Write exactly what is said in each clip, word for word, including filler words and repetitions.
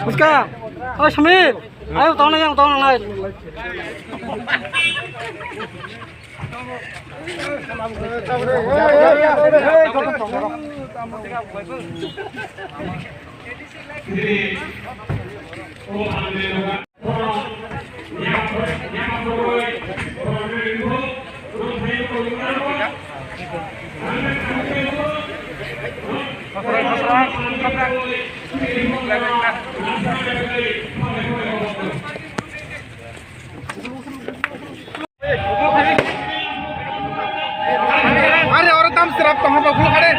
Buska, oi Samir, ayo tong nai, tong nai. Are oro tam serap tong haba khul khade.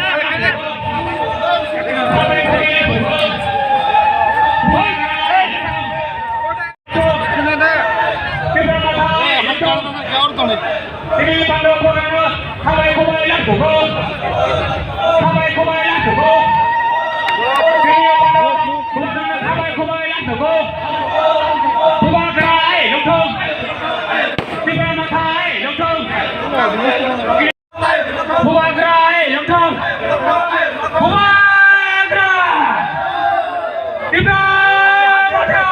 Bubagra, ai, lungthung. Tipra Motha, ai, lungthung. Bubagra, ai, lungthung. Bubagra. Tipra Motha.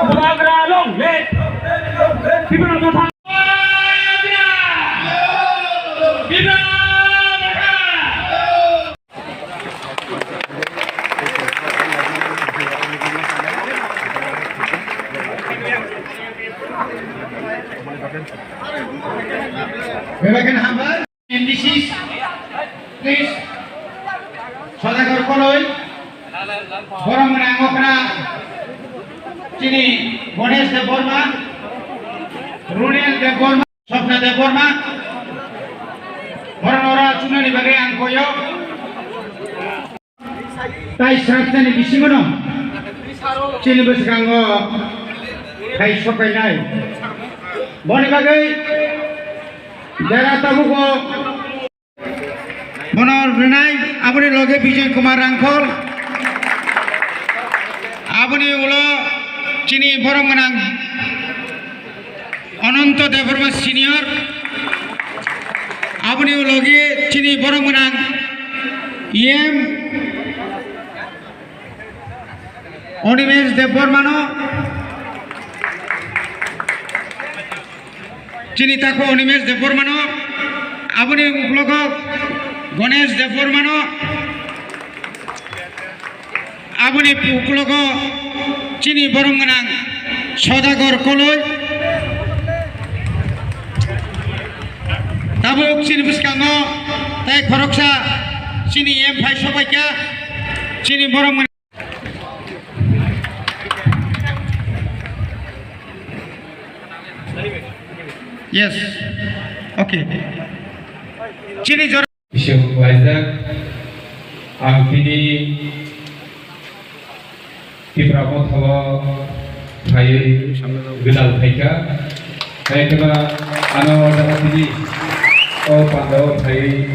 Bubagra, long live. Tipra Motha. Bubagra. Tipra Motha. Bebakan hambar, M D Cs, please. Sodagar Koloi, borok mwnang okra, chini Ganesh Debbarma, Runel Debbarma. Swapna Debbarma, borok ora chunani bagwi ang koyo. Tai srapjani bisingono chini bwskango khai sokainai. Boni bagwi jara tabugo bono rwnai, aboni loge Bijoy Kumar Rangkhol, aboni ulo chini borok gwnang Ananto Debbarma senior, aboni ulogi chini borok gwnang E M Animesh Debbarmano, chini takhuk Animesh Debbarmano, aboni uklogo Ganesh Debbarmano, aboni uklogo chini borok gwnang Sodagar Koloi. Tabuk chini bwskango tai khoroksa chini M phai sobaikha, chini borok gwnang. Yes. Okay. Chini jora. Bising laijak, ang tini Tipra Motha o phaiwi gwdal phaikha. Hai khe ba ano o jaga tini o panda o phaiwi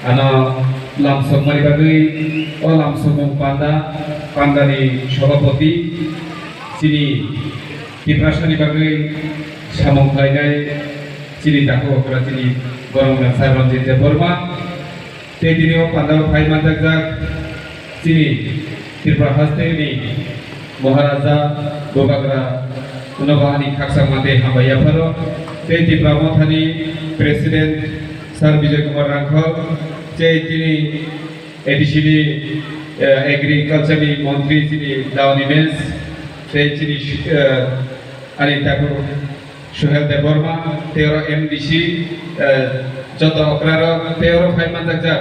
ano lamsokmani bagwi o lamsokmung panda, pandani sobhapoti chini Tiprasani bagwi samung khlainai chini takhuk okra chini borok mwnang Sir Ranjit Debbarma. Tei tini o pandao phai manjakjak chini Tripura hasteni Maharaja Bubagra no bo ani khakchangma tei hambai yapharo. Tei Tipra Mothani President Sir Bijoy Kumar Rangkhol, tei tini A D C ni, eh, Agriculture ni Montri chini Daoni Mens, tei chini, eh, ani takhuk Suhel Debbarma, tei oro M D C, eh, joto okrarok, tei oro phai manjakjak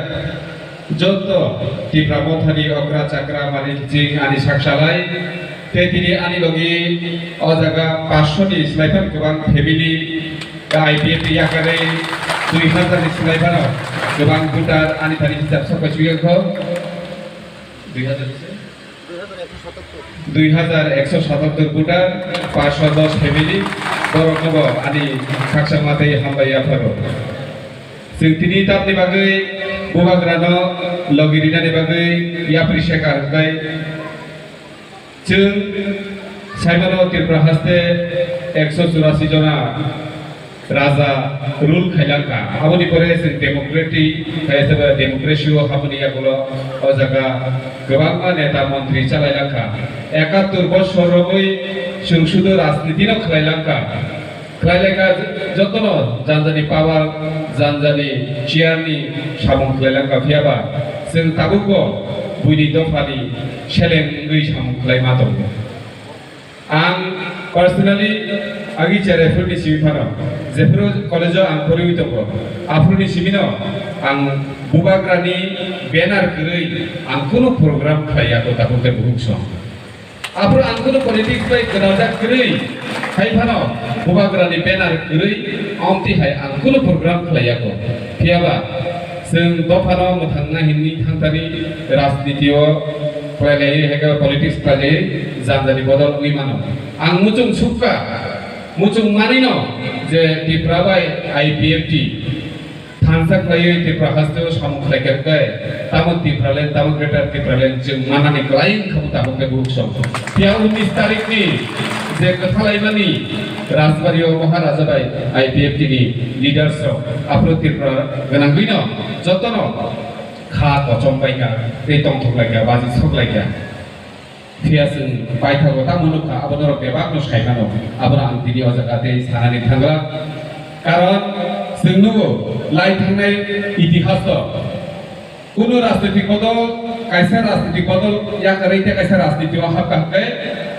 joto Tipra Mothani okra chakra mani kiching ani sak salai, tei tini ani logi o jaga paanch sho ni slai phano kwbang family, I P F ni yakarwi dui hazar ni slai phano kwbang voter ani thani hisab sok bai chukya kho. Dui hazar ni se? Dui hazar ekso satattor voter, paanch sho dos family, borokno bo ani khakchangma tei hambai yapharo. Chwng tini tamni bagwi Bubagrano logi rinani bagwi yapri se karoknai. Chwng saimano Tripura haste ekso churasi jona Raja rule khailangkha. Aboni pore chwng democratic, khaisa ba democracy o haboni yagulo o jaga kwbangma neta montri chalailangkha. Ekattor bosor romwi chwng sudu rajniti no khlailangkha. Khlailaikha jotono janjani power, janjani chair ni samung khlailangkha. Phiyaba chwng tabukbo buini dophani seleng wngwi samung khlaima tongo. Ang personally agi cherai phuruni simi phano, jephuru college-o ang poriwi tongo, aphuruni simino ang bubagrani banner kwrwi ang kunu program khlaiya ko takhuk tei bukhuk song. Aphuru ang kunu politics bai gwnajak kwrwi, hai phano bubagrani banner kwrwi amtwi hai ang kunu program khlaiya ko. Phiyaba chwng dophano mwthangna hinwi thangthani rajniti-o khlailaiwi, hai khe politics khlailaiwi janjani bodol wngwi mano. Ang muchung sukha, muchung manino je Tipra bai I P F T thansa khlaiwi Tipra hasteo samung khlaikha khe, tamo Tipraland, tamo Greater Tipraland chwng manani kwlai wngkha bo tabuk tei bukhuk song. Phiya unnish tarikni je kwthalaimani Rajbari-o Maharaja bai I P F T ni leaders rok aphuru Tripura gwnangwino jotono kha kochom paikha tei tongthok laikha, baji sok laikha. Phiya chwng paithago tamo nukha, abo norok bebakno saimano. Abono ang tini o jaga tei sanani thangla. Karon chwng nugo lai thangnai itihaso. Kunu rajnitik bodol, kaisa rajnitik bodol yakarwi tei kaisa rajnitio hapkha hwnkhe,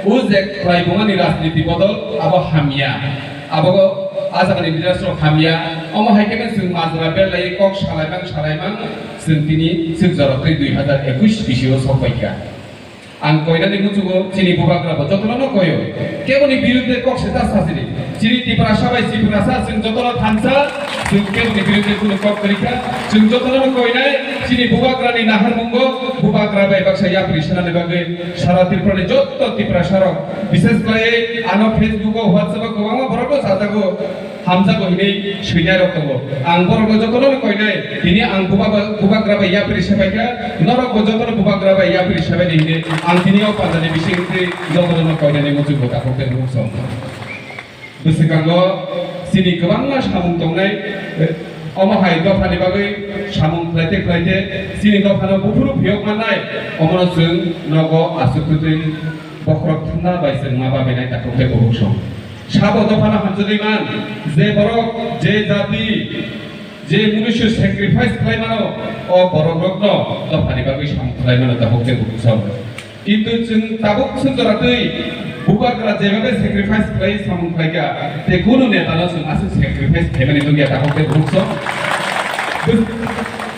o je khlaibumani rajniti bodol abo hamya. Abo a jagani leaders rok hamya. Omo hai khe chwng majra belai kok salaimang salaimang chwng tini chwng jorok tei dui hazar ekush bisio sok paikha. Ang koinani muchungo chini bubagra bo jotono no koio. Keboni birudde kok se ta sajini. Chini Tiprasa bai Tiprasa chwng jotono thansa, chwng keboni birudde kunu kok kwrwikha. Chwng jotono no koinai chini bubagrani naharmungo bubagra bai baksa yapri sanani bagwi sara Tripurani jotto Tiprasa rok, bishes khlaiwi ano Facebook o, WhatsApp o kwbangma borok no sajago. Hamjago hinwi swinai rok tongo. Ang borok no jotono no koinai, tini ang buba-, bubagra bai yapri sebaikha, norok bo jotono bubagra bai yapri sebaidi hinwi ang tini o pandani bising twi jotono no koinani muchung bo takhuk tei bukhuk song. Bwswkango chini kwbangma samung tongnai, eh, omo hai dophani bagwi samung khlaite khlaite chini dophano buphuru phiyok mannai, omono chwng nogo aswk kwtwi bokhorok thumna bai chwng ma babainai takhuk tei bukhuk song. Sabo dophano hamjagwi man, je borok, je jati, je munusu sacrifice khlai mano, o borok rokno dophani bagwi samung khlai mano takhuk tei bukhuk song. Kintu chwng tabuk swngchara twi bubagra jebabe sacrifice khlai samung khlaikha, tei kunu netano chwng aswk sacrifice khlaimani nukya takhuk tei bukhuk song.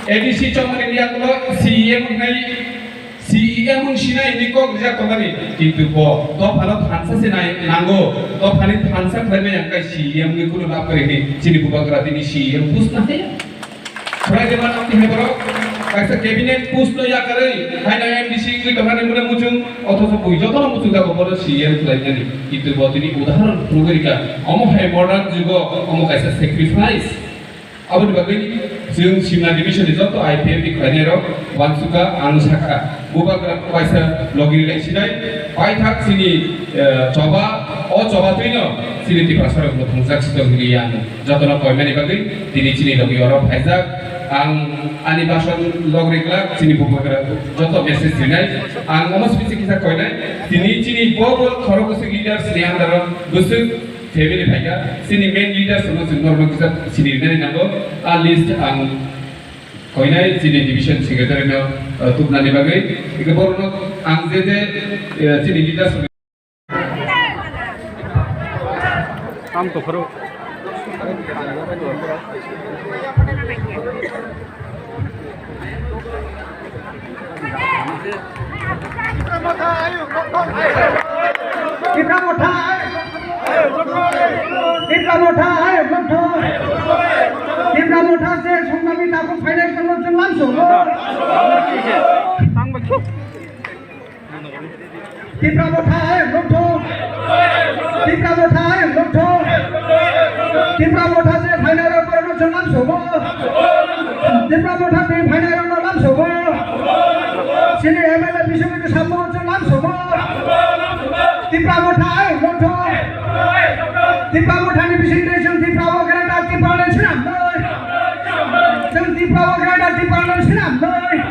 A D C chongmani yakulo C E M wngnai, C E M wng sinai hinwi kok rijak tongmani, kintu bo dophano thansa se nai nango, dophani thansa khlaimani ang kai C E M wngwi kunu lab kwrwi hinwi chini bubagra tini C E M post na haya. Khwlai de mano tini borok kaisa cabinet post no yakarwi haino M D C wngwi tongmani mune muchung, othocho bui jotono muchung jago bono C E M khlaimani, kintu bo tini udahoron phunugwi rikha, omo hai modern jugo omo kaisa sacrifice. Aboni bagwi chwng Simla division ni joto I P F ni khlainairok uansukha, ang sakha, bubagra kaisa logi rilai sinai, paithak chini, eh, choba, o choba twino chini Tiprasarokno thwngjak sitok hinwi ang jotono koimani bagwi tini chini logi oro phaijak. Ang ani bason log rijak chini bubagra joto message rinai. Ang omo simi kisa koinai, tini chini bo bo khorok bwswk leaders ni under o bwswk family phaikha, chini main leaders no chwng norok kisa sini rinani nango. A list ang koinai chini division secretary no, uh, tubnani bagwi. Eke borokno ang je je, uh, chini leaders rok. Tam to khoro. Tipra Motha, Tipra Motha, Tipra Motha se Songnami takhuk phainai chwng lamsogo. Tipra Motha ayuk nukthung. Tipra Motha ayuk nukthung. Tipra Motha je phainai rok borokno chwng lamsogo. Tipra Motha twi phainai rokno lamsogo. Chini M L A Biswajit Sahu chwng lamsogo. Tipra Motha ayuk nukthung. Tipra Mothani bisingtwi chwng Tipra o Tabuk rada Tiprano swnam noi.